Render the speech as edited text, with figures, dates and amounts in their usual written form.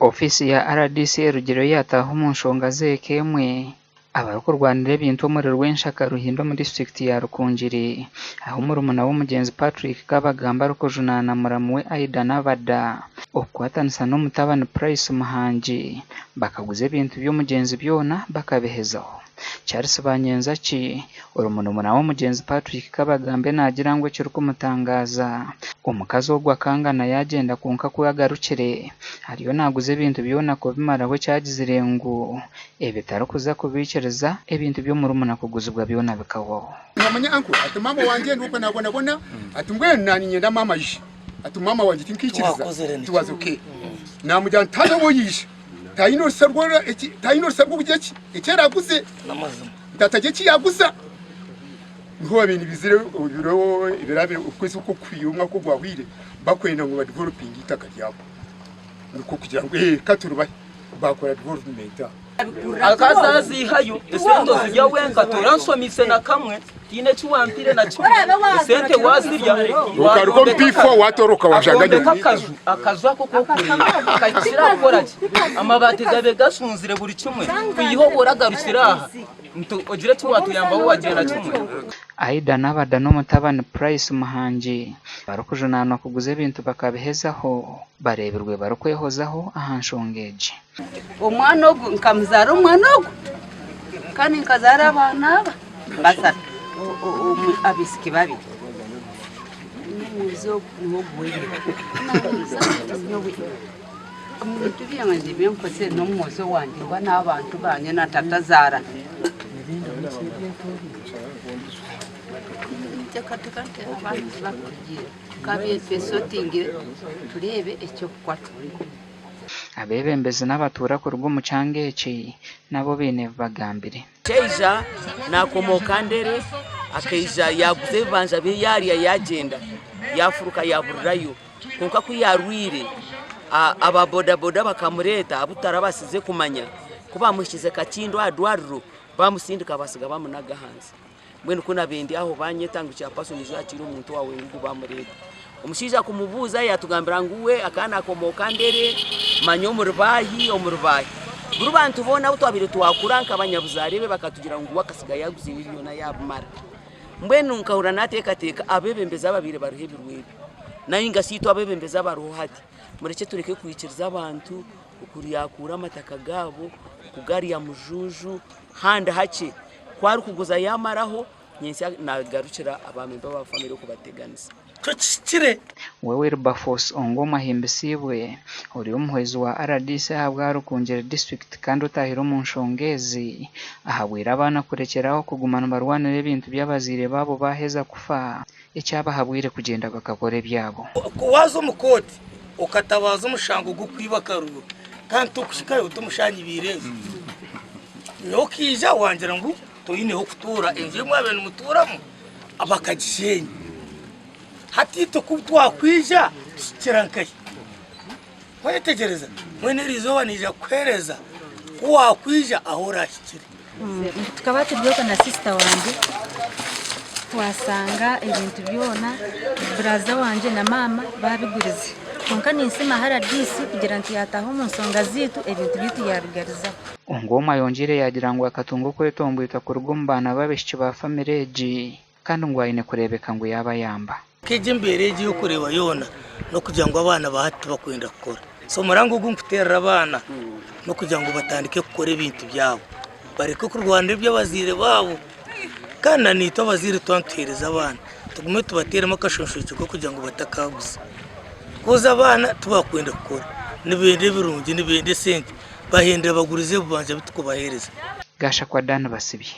Ofiisi ya RDC erugireyo yaataaha omu nshonga z'eka emwe abarikurwanira ebintu omuri Rwenshaka Ruhinda omu disiturikiti ya Rukungiri ahu murumuna w'omugyenzi Patrick Kabagambe arikujunaana muramu we Aidah Nabadda okukwatanisa n'omutabani Price Muhangi bakaguza ebintu by'omugyenzi byona bakabihezaho. Charles Banyenzaki ori murumuna w'omugyenzi Patrick Kabagambe naagira ngu ekirikumutangaaza omukazi ogwo akangana yaagyenda kwonka ku agarukire ariyo naaguza ebintu byona kubimaraho ekyagizire ngu ebitarikuza kubaikiriza ebintu by'omurumuna kuguzibwa byona bikahwaho. Noomanya uncle ati maama wangye ndi okwe naabonabona ati mbwenu naanye niinyenda maama aije ati maama wangye tinkaikiriza it was okay naamugira nti haza obu oyiija taine orusa taine orusa rw'okugira ki eki araaguze nti atagira eki yaaguza niho baabaire nibaizira ebiro ebirabire okwezi oku okuhwaire omwaka ogwahwaire bakwenda ngu badevelopinge eitaka ryabo nikwo kugira ngu ka turibahe baakora development aho. Akazaziihayo esente ozirya wenka toranshomiise na kamwe tihaine eki wampaire na kimwe esente wazirya Okaruga omu P4 watoroka washanga akombeka akaju akaju ako kokureeba kakira kukora ki amabaati gabe gashunzire buri kimwe kwiha obu oragarukira aha nti ogire eki watuyambaho wagira na kimwe. Aidah Nabadda n'omutabani Price Muhangi barikujunaanwa kuguza ebintu bakabihezaho bareebirwe barikwehozaho aha nshonga egi. Omwana ogu nkamuzaara omwana ogu kandi nkazaara abaana aba basatu abaisiki babiri n'omwojo ogu niwe oguhwereire omu bintu byangye ebi nkozire n'omwojo wangye ngu n'abantu bangye na tatazaara. Ninteekateeka nti abaana tibakurugiire tukabyesotingire tureebe eky'okukora. Abeebembezi n'abatuura kuruga omu kyanga eki nabo baine ebi bagambire. Omushaija naakomooka Ndere akaija yaaguza ebibanja bye yaarya yaagyenda yaafuruka yaaburirayo kwonka ku yaarwaire aba bodaboda bakamureeta abu tutarabaasize kumanya ku baamuhikize Kakindu aha dwariro baamutsindika baatsiga baamunaga ahansi. Mbwenu ku naabaire ndi aho baanyeta ngu chairperson ija oyakiire omuntu waawe ngugu baamureeta. Omushaija kumubuuza yaatugambira ngu we akaba naakomooka Ndere, manya omuri baahi, omuri baahi. Buri bantu boona abu twabaire twakura nk'abanyabuzaare be bakatugira ngu we akatsiga yaaguza ebi byona yaabimara. Mbwenu nkahurira naateekateeka abeebembezi ababaire bariho ebiro ebyo nainga shi itwe abeebembezi abariho hati, murekye tureke kwikiriza abantu okuryakuura amataka gaabo, kugarya mujuuju handi hakye. Ku arikuguza yaamaraho, nyentsya naagarukira abaamemba ba famire okubateganisa. Kyo kihikire. We Wilberforce Ongom ahimbisiibwe, ori omuhwezi wa rdc ahabwa Rukungiri disiturikiti kandi otaahire omu nshonga ezi, ahabwire abaana kurekyera aho kuguma nibarwanira ebintu by'abazaire baabo baaheza kufa, ekyabahabwire kugyenda bakakora ebyabo. Ku waaza omu kooti okatabaaza omushango gw'okwiba akaruru kandi torikuhikayo tomushanyibiire enju, nyowe okaija wangira ngu toine h'okutuura, enju ei mwabaire nimutuuramu bakagisheenya. Hati itwe ku twakwija tuhikira nkahi? Wayetegyereza? Mbwenu eri izooba naija kukuheereza ku waakwija ahu oraahikire. Tukaba turi okwo na sisita wangye twasanga ebintu byona buraza wangye na maama babigurize kwonka ninsiima rdc kugira nti yataaha omu nshonga zaitu ebintu byaitu yabigaruzaho. Ongwomwe ayongyeire yaagira ngu akatunga okwetombwitwa kuruga omu baana b'abaishiki ba famire egi kandi ngu aine kureebeka ngu yaabayamba. Nk'egi embeera egi ey'okureeba yoona n'okugira ngu abaana ba hati tibakwenda kukora. So omuranga ogu nkuteerera abaana n'okugira ngu batandike kukora ebintu byabo bareke kurwanira eby'abazaire baabo. Kandi na naitwe abazaire twaba nituheereza abaana tugume tubateeremu akashonshorekye k'okugira ngu batakaguza. Koz abaana tibakwenda kukora, nibenda ebirungi, nibenda esente, bahindura bagurize ebibanja bi turikubaheereza. Gashakwa Dan Basibye.